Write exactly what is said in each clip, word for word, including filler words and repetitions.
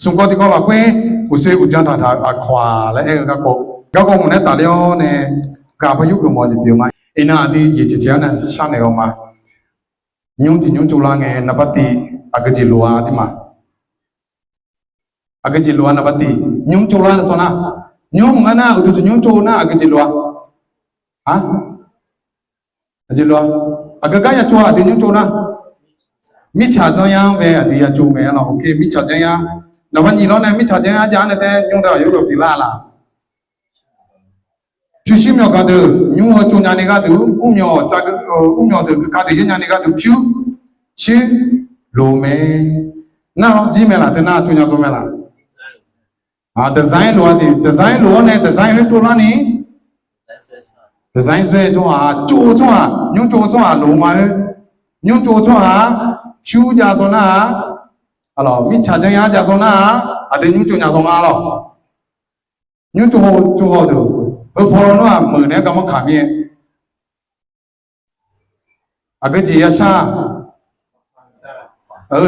Smq kawv tiqkawv lafkhoer uqshoe uqdzan taqtaq aqkawq-aq laer aer-eu garkawv, garkawv hmq nae tafler-awr nae, ghaq par yurgeuf mawf-eu jeq pyeuf ma. Iqnan aqdui jeq caev caev-awr nae sharnaeq-eu ma. Nymr tiq nymr tsovlar ngae naqbar tiq aqgeu jeq lof-a aqduimaf. Aqgeu jeq lof-a naqbar tiq nymr tsovlar nae sawr nar, nymr mq ngar nar uqduq tiq nymr tsov nar aqgeu jeq lof-a. Aqjeq lof-a. Aqgeu gar ya tsov-a aqdui nymr tsov nar, mirtsaq janr yar-anr bae aqdui ya tsov mae lawq. Mirtsaq janr yar, naqbar nyiq lawr nae mirtsaq janr yar jav-anr nae tae nymr deuq aqyawf yawf pyeuflar laf. Pyurshuir myawqganq deuq nymr heu tsovnya ni gharduq, mrmyawq deuq keuka deuq yaernya ni gharduq pyurshuir loq mae. Nar lawr jir mae laf teu nar tsovnya sawr mae laf. Design lof-a siq, design lof-awr nae design khoer tsovlar ni, design sawr-eu tsawrhaq, tsov-eu tsawrhaq, nymr tsov-eu tsawrhaq loq ma khoer. Nymr tsov-eu tsawrhaq-aq, pyur jav sawr nar-aq, mirtsaq janr yar jav sawr nar-aq, aqdui nymr tsovnya sawr nga lawq. Nymr tsov haw tsov haw deuq, heu paw lawnmr-aq meuq naeq-aer garmanr kaq mir-aer. Aqgeu jeq ya shar-a.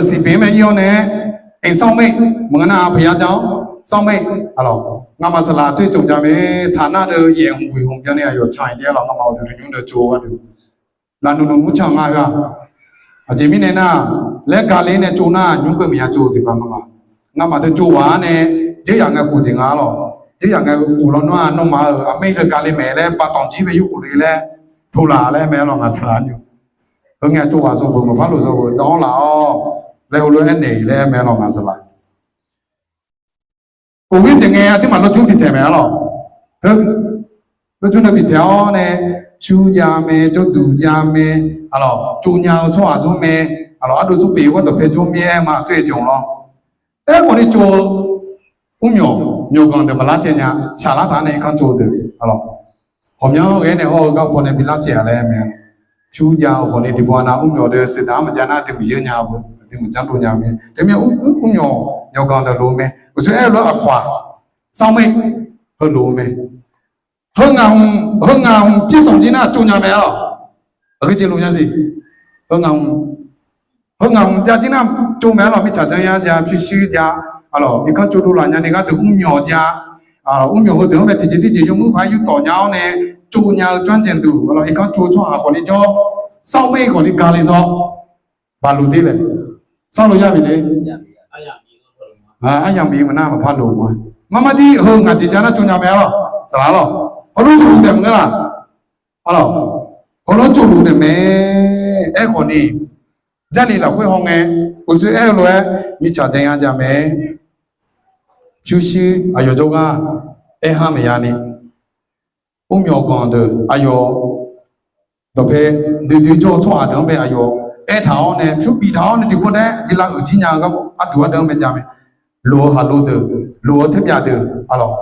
Siqbeq-anr mae ir-awr nae-aer, iq sanr maer, maqngeur nar-aq peuq ya ja-awr, sanr maer, ngamaf saqlaq toer tsov ja mae, taq nar deuq yaef hmq guiq hmq byanni aqyawf can-iq jae-aer lawq, ngamaf uqduq tiq nymr deuq tsov gharduq. Lafnuq nuq mur can nga-eu-aq. Aqjeq mirnae nar, laer gale nae tsov nar nymr keuv maqya tsov siq paq ngamaf. Ngamaf deuq tsov ghaq-anr nae, dzeur yaq ngae khof jeq nga lawq. Dzeur yaq ngae khof lawnmr-aq nawmaf-euq aqmaer deuq gale maeq laer baqdanq jir bae yurkhof le laer, tov laf laer mae lawq ngaq saqlaq nymr. Heu ngae tsov ghaq sanqbof maqpar lof sanqbof dan-anr laf-awr laer heulof-aer naeq laer mae lawq ngaq saqlaq. Kof ghoer pyaeq ngae aqduimaf lawjmr bitaeq mae-a lawq. Teu lawjmr nae bitaeq-awr nae, pyur jav mae, jawrduq jav mae, aqlawq tsovnya-eu tsawrhaq zanr mae, aqlawq ardov smrbeq-eu gharduq pae jawr mir-aer ma toer-eu jawq lawr. Aerkhawf ni tsov-eu mrmyawq myawqganq deuq maqlar caev nya, shaqlar taq-anr nae irkanr tsov deuq aqlawq. Ghawqmyanr ghae nae hawr-eu garkawv nae bi lar caev-a laer mae. Pyur jav-eu khawf ni tiqpov-a nav mrmyawq deuq saqdaq-anr maqjav nar dui maqyeur nya-eu, dui maqjanr dov nya-eu mae. Teumirnae mrmyawq myawqganq deuq lof-eu mae. Uqshoe aer-eu lof-aer aqkawq-aq, sanr maer, heu lof-eu mae. Heu ngaq hmq, heu ngaq hmq pyur sanq jir nar tsov nya mae-a lawq. Aqgeu jeq lof nya siq. Heu ngaq hmq, heu ngaq hmq jav jir nar tsov mae-a lawq. Mirtsaq janr yar jav, pyurshuir jav, aqlawq irkanr tsov dovlaf nya ni gharduq mrmyawq jav, aqlawq mrmyawq heudeuq-anr bae tiqjeq tiqjeq yawmuir paq-aer yurtawf nya-awr nae tsov nya-eu janrjaeq duq, aqlawq irkanr tsov-eu tsawrhaq khawf ni jawr, sanr maer khawf ni ga le sawr. Baqloq de laer, sanr lof yar bif le. Aryamq bif maqnar maqpar loq ma. Marmar dir heu ngaq jeq jav nar tsov nya mae-a lawq, saqlaq lawq. Heulof tsovluf taef maqngeur laf. Aqlawq, heulof tsovluf taef mae. Aerkhawf ni, Jarlif lafkhoer hawngae, uqshoe aer-eu lof-aer mirtsaq janr yar jav mae. Pyurshuir aqyawf jawrgar aer har maqya ni, mrmyawq ganq deuq aqyawf dawqpae duidui jawr-eu tsawrhaq deuq-anr bae aqyawf aertaq-awr nae pyur biftaq-awr nae tiqpov daer bi lav uiq jir nya-eu gar arduq ardeuv-anr bae jav mae. Loq-eu haqlo deuq, loq-eu terbyaf deuq, aqlawq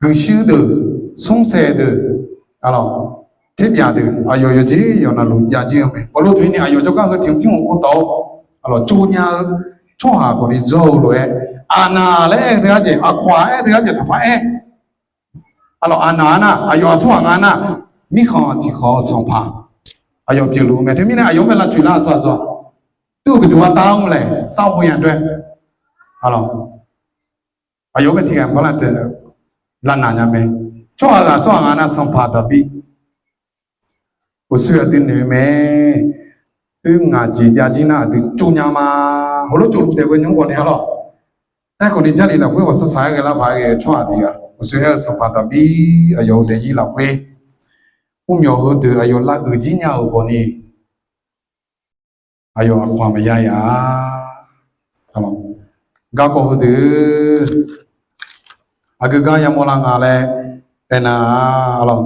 guiqshuir deuq, smrsaeq deuq, aqlawq terbyaf deuq aqyawf yawqjeq yawqnavluf jav jir-eu mae. Heulof teuir ni aqyawf jawrgar heu tiq mq tir mq ov tawf-awr, aqlawq tsov nya-eu tsawrhaq khawf ni zawr-eu lof-aer, aqnaq laer aer-eu teugar jeq, aqkawq-aq aer-eu teugar jeq taqpar aer. Aqlawq aqnaq-anr nar, aqyawf aqsur ghaq nga nar, mirkhanq tiqkhanq-eu sanqpaq aqyawf pyeufluf-eu mae. Teumirnae aqyawf-anr bae lavtsoeq lar-eu aqsur ghaq dur-eu gaqduq ghar tav-anr laeq sar-awr bo nya dawr-aer, aqlawq aqyawf-anr bae tiqghaq-anr bar lar taef lavnaq nya mae. Tsawrhaq ghaq aqsur ghaq nga nar sanqpaq Daqbir. Uqshoe aqdui noeq mae. Oer ngaq jeq jav jir nar aqdui tsov nya ma. Heulof tsovluf taef ghae nymr ghawqni-a lawq. Aerkhawf ni Jarlif lafkhoer ghawqshaq shaq-aer ghae lar paq-aer ghae-eu tsawrhaq tiq ghaq uqshoe aer-eu sanqpaq Daqbir aqyawf-euq daefzir lafkhoer mrmyawq heudeuq aqyawf lav uiq jir nya-euq ghawqni aqyawf aqkawq-aq maqya yaf-a. Garkawv heudeuq aqgeu gar yamawr lar nga laer aernar, aqlawq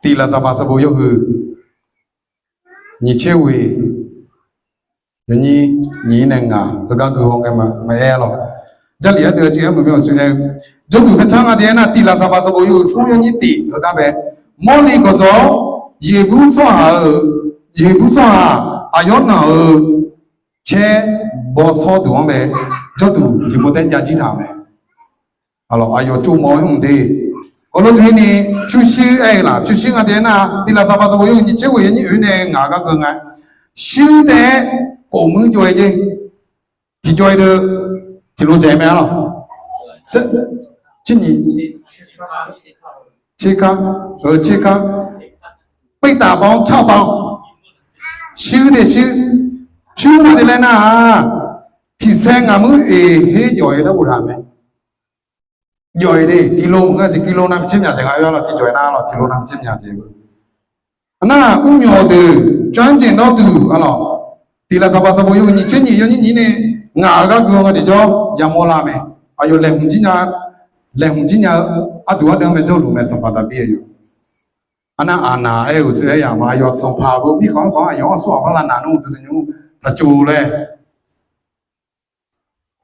tiq Laqzaqbaq sanqbof yawhuiq nyiq tser ghoeq yawnyir nyiq-ir nae ngaq heugar gui haw ngae maqaer lawq. Jarlif ardeuv-a jeq-aer meuq mae awqshoe aer-eu, jawrduq paer tsar nga de aernar, tiq Laqzaqbaq sanqbof yawhuiq smr yawnyir tiq heugar bae, Mawrliv gawqdzawq-awr, Yeqbur tsawrhaq-euq, Yeqbur tsawrhaq aqyawf nanq-euq caer bawshawr duq-anr bae jawrduq tiqpov taer jav jir taq-euq mae. Aqlawq aqyawf tsov mawf-eu hmq de. Heulof teuir ni pyurshuir aer-eu laf, pyurshuir nga de aernar, tiq Laqzaqbaq sanqbof yawhuiq nyiq tser ghoeq yawnyir oe nae ngaq gar geu nga. Shuir taef-aer khof muir jawr-aer jer. Tiqjawr-aer deuq tiqlof dzaeq mae-a lawq. Tser nyiq, tserkar, tserkar, 被打包 cawba-awr, shuir taef shuir, pyur ma te laer nar-aq, tiqsaer ngaq muir-eq her jawf-aer lar boftaq mae. Jawf-aer de, tiqlof ngar siq tiqlof navmaqtser myaq dzaeq nga-a lawq, tiqjawr-aer nar lawq, tiqlof navmaqtser myaq dzaeq. Nar, mrmyawf deuq, janrjeq nawr duq-a lawq. Tiq Lafsaqbaq sanqbof yawhuiq nyiq tser nyiq yawnyir nyiq nae, ngaq-euq gar gui-eu nga tiqjawr yamawr lar mae. Aqyawf laeqhmq jir nya, laeqhmq jir nya-eu arduq ardanq mae jawrluf mae Sanqpaq Daqbir-aq yawf. Arnar aqnaq aer-euq sher-aer yamq-a, aqyawf sanqpaq-euq mirkhanq-anr khanq-anr aqyawf-anr sawr-aq barla naq nmr duq duq nymr taq tsov laer.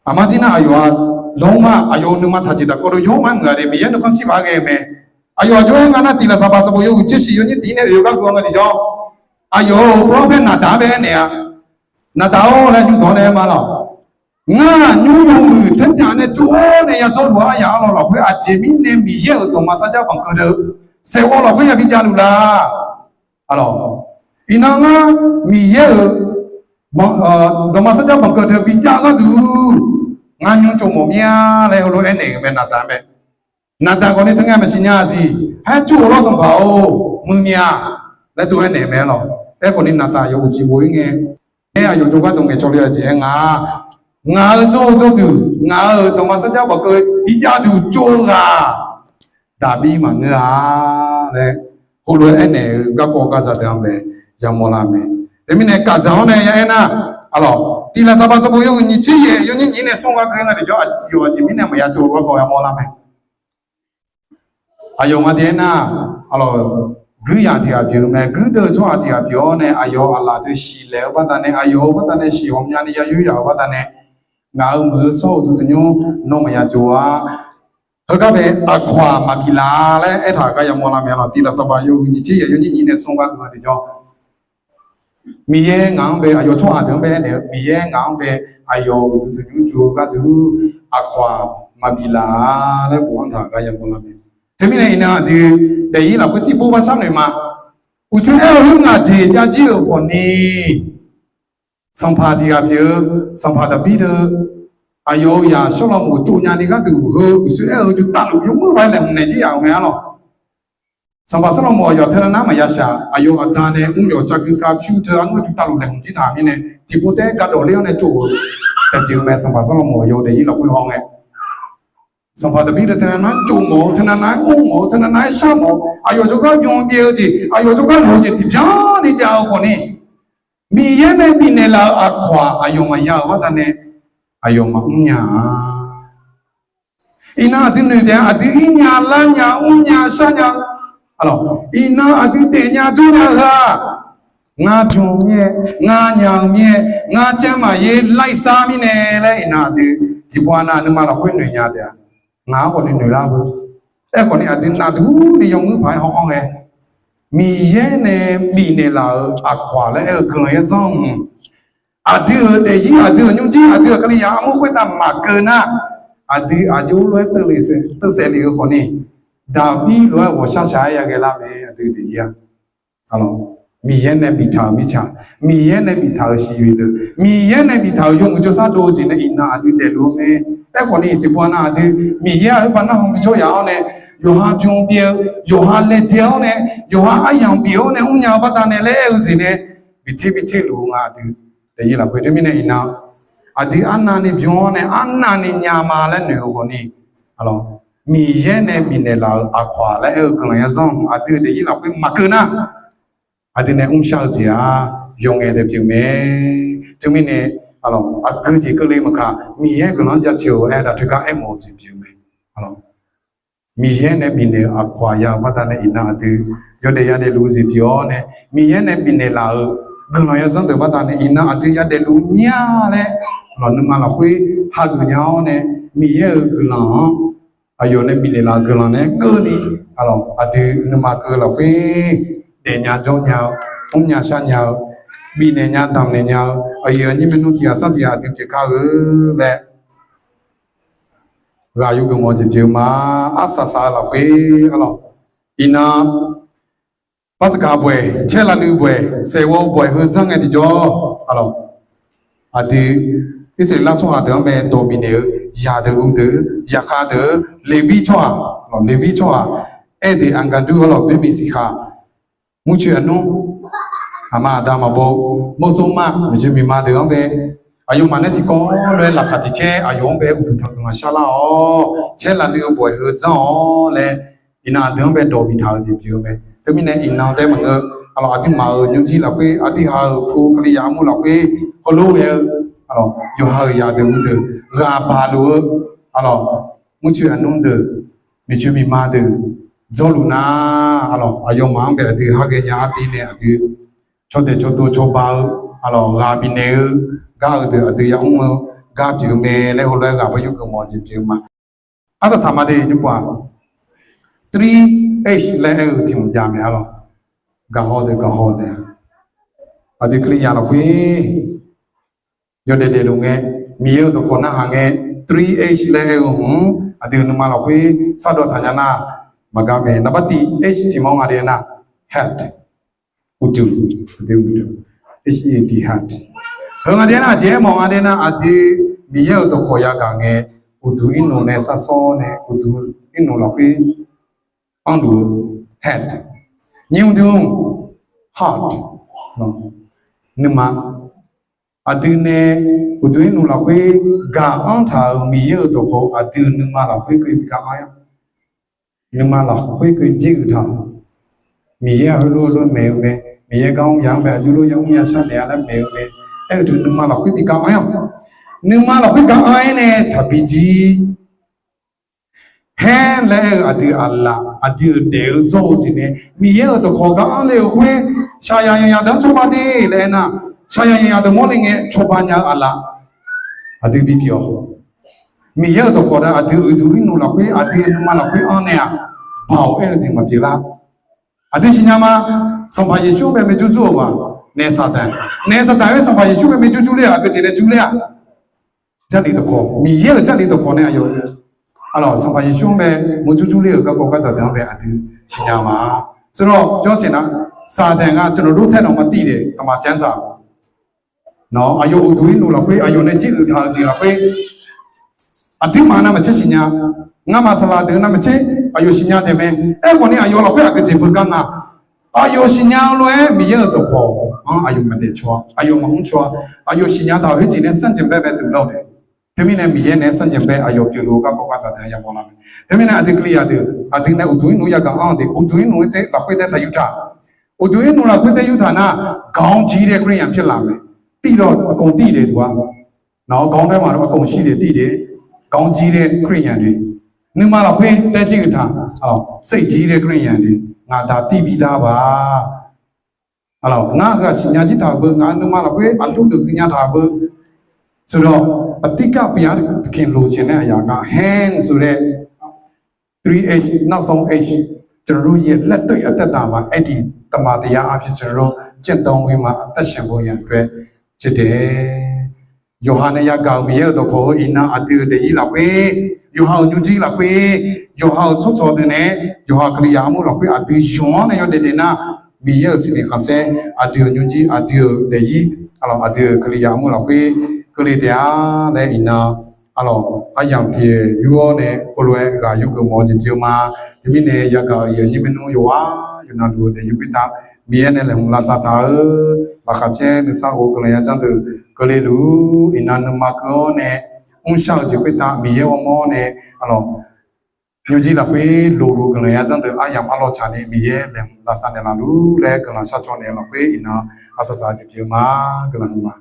Aqma dirnar aqyawf-aq, lawr ma aqyawf-euq nuima taqjeq taqkawv dov yawr ma muiq-a de, Miqyaer nuikhanr shirpaq-aer ghae mae. Aqyawf aqjox-aer nga nar, tiq Lafsaqbaq sanqbof yawhuiq tser shif yawnyir tiq nae oeq-eu gar gui-eu nga tiqjawr, aqyawf-euq prophet Naqdaq-anr bae aernaeq-a, Naqdaq-or laer nymr dawq nae aer ma lawq. Ngar nymr yawmuiq tanrjaq nae tsov-awr nae ya dzawrluf-eu aryaq arlawr lafkhoer aqjeq mirnae Miqyaer-euq dawqma sarjax banqkeuv deuq saeqghawv lafkhoer yabi javluf la. Iqnan ngar Miqyaer-euq dawqma sarjax banqkeuv deuq bijav-eu gharduq ngar nymr tsov mawf mir-a laer heulof-aer aernaeq-euq mae Naqdaq mae. Naqdaq khawf ni teu ngae maqsiq nya siq, haer tsov-eu lawr Sanqpaq-or, muiq mya laer tov-aer naeq mae lawq. Aerkhawf ni Naqdaq yawhuiq jeq ghof-ir ngae, aer aqyawf jawrgar dawq ngaeqcawq le-eu jeq-aer nga, ngaq-euq jawr-eu jawrduq, ngaq-euq dawqma sarjax banqkeuv bijav duq tsov-eu ghaq Daqbir maqngeur-a laer heulof-aer aernaeq-eu garkawv gar zaqdeuq-anr bae yamawr lar mae. Teumirnae kaqdzaq-anr nae ya aer nar, aqlawq, tiq Lafsaqbaq sanqbof yawhuiq nyiq tser yaeq yawnyir nyiq nae smr gar gui nga tiqjawr, aqyawf aqjeq mirnae maqya tsov-eu garkawv yamawr lar mae. Aqyawf nga te aer nar, aqlawq, guiryaq tiq ghaq pyeuf-eu mae, guirdeuv tsawrhaq tiq ghaq pyeuf-awr nae aqyawf aqlaf teu siqlaeq-eu baqdanae, aqyawf-euq baqdanae siq ghawqmyani ya yoer yaq-euq baqdanae, ngaq-euq muiq-eu sawr-euq duq tanqnymr nawr maqya tsov-a. Heugar bae aqkawq-aq maqbif laf-a laer aertaq-euq gar yamawr lar mae lawq. Tiq Lafsaqbaq yawhuiq nyiq tser yaeq yawnyir nyiq nae smr gar gui nga tiqjawr, Miqyaer ngaq-anr bae aqyawf tsawrhaq deuq-anr bae aernaeq-eu, Miqyaer ngaq-anr bae aqyawf-euq duq tanqnymr tsov-eu gharduq aqkawq-aq maqbif laf-a laer bofanr taq-euq gar yamawr lar mae. Teumirnae iqnan aqdui daefzir lafkhoer tiqpov bar sharnoeq ma. Uqshoe aer-eu khoer ngaq jeq jav jir-euq khawf ni, sanqpaq tiq ghaq pyeuf-eu, sanqpaq Daqbir deuq, aqyawf-euq zaq Sawrlaqmoq tsovnya ni gharduq heu uqshoe aer-eu jov tavluf yawmuiq ba laeqhmq naeq jir yaf-euq mae-a lawq. Sanqpaq Sawrlaqmoq aqyawf teunav nar maqya shaq, aqyawf aqda nae mrmyawf tsavgui kav pyur teu arngar jov tavluf laeqhmq jir taq mirnae, tiqpov taef-aer gardawq ler-awr nae tsov-eu taef pyeuf-eu mae. Sanqpaq Sawrlaqmoq aqyawf daefzir lafkhoer haw ngae, sanqpaq Daqbir deuq teunav nar tsov mawf-eu, teunav nar-aer mr mawf-eu, teunav nar-aer shar mawf-eu, aqyawf jawrgar bym byaev-eu jeq, aqyawf jawrgar loq-eu jeq tiqbyan ni jav-eu khawf ni, Miqyaer nae bifnaeq laf-euq aqkawq-aq aqyawf maqya-euq baqdanae, aqyawf maqmr nya-a. Iqnan aqdui noeq taef-a, aqdui ir nya, lar nya, mr nya, shar nya, iqnan aqdui daefnya jawr nya-eu-aq, ngar bym-eu mir-aer, ngar nya-eu mir-aer, ngar caer maqyaer laisar mirnae laer iqnan aqdui tiqpov-a nav nuima lafkhoer noeq nya taef-a. Ngaq-anr khawf ni noeq lar-eu, aerkhawf ni aqdui navduq ni yawmuiq paq-aer haw-anr ghae, Miqyaer nae bifnaeq laf-euq aqkawq-aq laer aer-eu guiqlanq yarzanr-eu, aqdui-euq daefzir, aqdui-euq nymrjir, aqdui-euq kalizaq armur khoertav maqkeuv nar, aqdui aqjox lof-aer teusaef lef-eu khawf ni, Daqbir lof-aer ghawqshar shaq-aer yaghae lar mae. Aqdui daefzir-a, Miqyaer nae biftaq-euq mirtsaq, Miqyaer nae biftaq-euq siqyoeq deuq, Miqyaer nae biftaq-euq yawmuiq jawrshar dov-eu jeq nae iqnan aqdui daefluf-eu mae. Aerkhawf ni tiqpov-a nav aqdui Miqyaer-aq oerbar narhaq bi jawr yaf-awr nae, yawqha bym byaev-eu, yawqha laejae-awr nae, yawqha aryamq bif-awr nae mrnya-eu baqdanae laer aer-eu jeq nae, bifter bifter luf-eu nga aqdui. Daefzir lafkhoer teumirnae iqnan, aqdui arnavni bym-awr nae arnavni nya ma laer noeq-eu khawf ni, Miqyaer nae bifnaeq laf-euq aqkawq-aq laer aer-eu guiqlanq yarzanr-eu aqdui daefzir lafkhoer maqkeuv nar, aqdui nae mrshar-eu jeq-aq yawqngaef taef pyeuf mae. Teumirnae, aqgeu jeq keuvle maqkaq Miqyaer guiqlanq-anr jaceuq-eu aer-eu daq teugar aermawf-eu jeq pyeuf mae. Miqyaer nae bifnaeq-eu aqkawq-aq ya-euq baqdanae iqnan aqdui yawdaef yadaef luf-eu jeq pyeuf-awr nae, Miqyaer nae bifnaeq laf-euq guiqlanq yarzanr deuq baqdanae iqnan aqdui yadaef luf mir-a laer, lawq nuima lafkhoer hageuf nya-awr nae, Miqyaer-euq guiqlanq-anr, aqyawf nae bifnaeq laf-euq guiqlanq nae keuvni, aqdui nuima keuv lafkhoer daefnya jawrnya-eu, mrnya sharnya-eu, bifnaeq nya damqnaeq nya-eu aqyuif aqnyir maernmr tiq ghaq sar tiq ghaq aqdui pyeuf kar-eu laer ghaq yawgeuf mawf-eu jeq pyeuf-eu ma. Arsaq saq-eu lafkhoer, aqlawq, iqnan Pasqkaq boeq, caer lafluiv boeq, saeqghawv boeq heu zanr ngae tiqjawr, aqlawq, aqdui Irsaqleqlav tsawrhaq deuq-anr bae dawq bifnaeq-eu, yadeuq uqdeuq, yaqkhav deuq, Leqvir tsawrhaq, Leqvir tsawrhaq, aerdeuq aqgaqdur arlawq, boermiq siqkhaq, murcoeq aqnmr, aqma aqda maqbaw, mawrsorma, miqcoeq miqma deuq-anr bae, aqyawfmaf nae tiqkawv lof-aer laqkhaq tiq caer aqyawf-anr bae uqduq tanqkaq maqshar lar-awr, caer lafluiv-eu boeq heu zanr-awr laer, iqnan aqdui-anr bae dawq biftaq-eu jeq pyeuf-eu mae. Teumirnae iqnan tae maqngeur, aqlawq, aqduimaf-euq nymrjir lafkhoer, aqdui ha-euq pu Kalizaq armur lafkhoer, heulof ghae-eu, aqlawq, yawqha-euq yadeuq uqdeuq ghaq baq luf-eu, aqlawq, murcoeq aqnmr deuq, miqcoeq miqma deuq, dzawrluf nar, aqlawq, aqyawfmaf-anr bae aqdui har ghaenya artiv nae aqdui cawdaeq cawdov cawba-eu, aqlawq, ghaq bifnaeq-eu gar-eu deuq aqdui yamr-eu gar pyeuf-eu mae laer heulof-aer ghaq par yurgeuf mawf-eu jeq pyeuf-eu ma. Arsaq saqma de nymrpov-aq, three H laer aer-eu tiq hmq jav mae arlawq. Gaqhaw deuq gaqhaw taef-a. Aqdui Kalizaq lafkhoer yawdaef daefluf ngae, Miqyaer-euq dawqkawq narhaq ngae, three H laer aer-eu hmq-anr aqdui nuima lafkhoer sardawv taq nya nar, maqgar mae. Naqbar tiq H tiq mawr nga de nar, head, uqduq, aqdui uqduq, H E A D, head. Heu nga de nar, aqjeq aermawf nga de nar, aqdui Miqyaer-euq dawqkawq yagaq ngae, uqduq irnmq nae sarsawr nae uqduq irnmq lafkhoer anrluf-eu, head. Nyiq uqduq, heart, nuima. Aqdui nae uqduq irnmq lafkhoer gaq-anr taq-euq Miqyaer-euq dawqkawq aqdui nuima lafkhoer keuv bi gaq-anr-a. Nuima lafkhoer keuv jer-eu taq. Miqyaer-aq heulof lof maeq-eu mae. Miqyaer gar mr ya-anr bae aqdui lof ya mr ya shar naeq-a laer maeq-eu mae. Aer-eu deuq nuima lafkhoer bi gaq-anr-a. Nuima lafkhoer gaq-anr-aer nae taqbi jir. Haer laer aer-eu aqdui aqlaf, aqdui-euq daef-eu zawr-eu jeq nae, Miqyaer-euq dawqkawq gar anr le-euq khoer, shaqyaq yanqyaq deuq-anr cawba de laer aernar, shaqyaq yanqyaq deuq mawrle ngae cawba nya-eu aqlaf aqdui bipyeuf-awq. Miqyaer-euq dawqkawq nae aqdui uqduq irnmq lafkhoer, aqdui nuima lafkhoer anr nae-aq, baoq aer-eu jeq maqpyeuf lar. Aqdui siqnya ma. Sanqpaq Yeqsur-anr bae maerjur jur-euq ghaq, naef Saqdaq, naef Saqdaq-aer Sanqpaq Yeqsur bae maerjur jur ler-aq, aqgeujeq nae jur ler-aq, Jarlif dawqkawq, Miqyaer-euq Jarlif dawqkawq nae aqyawf, aqlawq, Sanqpaq Yeqsur-anr bae maerjur jur ler-euq garkawv gar dzaqdeuq-anr bae aqdui siqnya ma. Seuqlawr jawr siqnar, Saqdaq nga ကျွန်တော်တို့ထက်တောင်မှသိတယ် တမန်ကျမ်းစာ Nawr aqyawf uqduq irnmq lafkhoer aqyawf nae jir uiq taq-eu jeq lafkhoer, aqduimaf navmaqtser siqnya. Ngamaf saqlaq deuq navmaqtser aqyawf siqnya taef mae. Aerkhawf ni aqyawf lafkhoer aqgeujeq beugar nga. Aqyawf siqnya-eu lof-aer Miqyaer-euq dawqkawq-anr aqyawf maqdaef caw-a, aqyawf maqmr caw-a. Aqyawf siqnya taq-euq khoerjeq nae ဆန့်ကျင်ဘက် bae duq lar-awq mae. Teumirnae Miqyaer nae ဆန့်ကျင်ဘက် aqyawf pyeufluf-eu garkawv gar dzaqdeuq-anr yamawr lar mae. Teumirnae aqdui Kalizaq deuq aqdui nae uqduq irnmq yagaq anr-eu deuq, uqduq irnmq-aer lafkhoer tae taqyur taq. Uqduq irnmq lafkhoer tae yur taq nar, gaq-anr jir-aer ခရစ်ယာန် ဖြစ်လာမယ်. Tiv-awr aqkawv tiv daef duq-a. Nawq-anr gaq-anr nae maqdov aqkawv shir daef tiv daef, gaq-anr jir-aer ခရစ်ယာန် de. Nuima lafkhoer tae jir uiq taq, sef jir-aer ခရစ်ယာန် de. Ngaq daq tiv bi dar ba. Ngar heu-aq siqnya jir taq-euq beu, ngaq nuima lafkhoer aqdui deuq guinya taq-euq beu. Seuqlawr, aqdirkar pyav-aer tiqkhaeq loq caenae aqyawf gar แห่ง seuq laer เอช နောက်ဆုံး เอช ကျွန်တော်တို့ရဲ့ လက်တွေ့အသက်တာမှာ အဲ့ဒီသမ္မာတရားအားဖြင့် ကျွန်တော်တို့ကျင့်သုံးပြီးမှ အသက်ရှင်ဖို့ရန်အတွက်ဖြစ်တယ်။ Yawqha nae yagaq-euq Miqyaer-euq dawqkawq heu iqnan aqdui-euq daefzir lafkhoer, yawqha-euq nymrjir lafkhoer, yawqha-euq tsawrcawq deuq nae, yawqha Kalizaq armur lafkhoer aqdui yawq-anr nae yawdaef daef nar, Miqyaer-euq siqni khanqsaer aqdui-euq nymrjir, aqdui-euq daefzir, aqlawq, aqdui-euq Kalizaq armur lafkhoer keuvle taef-a laer iqnan, aqlawq, aryamq tiq yur-awr nae heulof-aer ghaq yurgeuf mawf-eu jeq pyeuf-eu ma. Teumirnae yagaq-euq aqyuif aqnyir maernmr yawqghaq yawqnan luf-eu daefzir khoertav Miqyaer nae laeqhmq lavsav taq-eu, laqkhaq caer nuisar of guiqlanq yadzanr deuq keuvle luf-ur. Iqnan nuima keuv-awr nae mrshar-eu jeq khoertav Miqyaer ghawrmawr nae, aqlawq, nymrjir lafkhoer loqluf guiqlanq yadzanr deuq aryamq arlawr tsaq nae Miqyaer laeqhmq lavsav naeqlaf luf laer guiqlanq shar caw naeq-eu lafkhoer iqnan arsaq saq-eu jeq pyeuf-eu ma. Guiqlanq huiqma.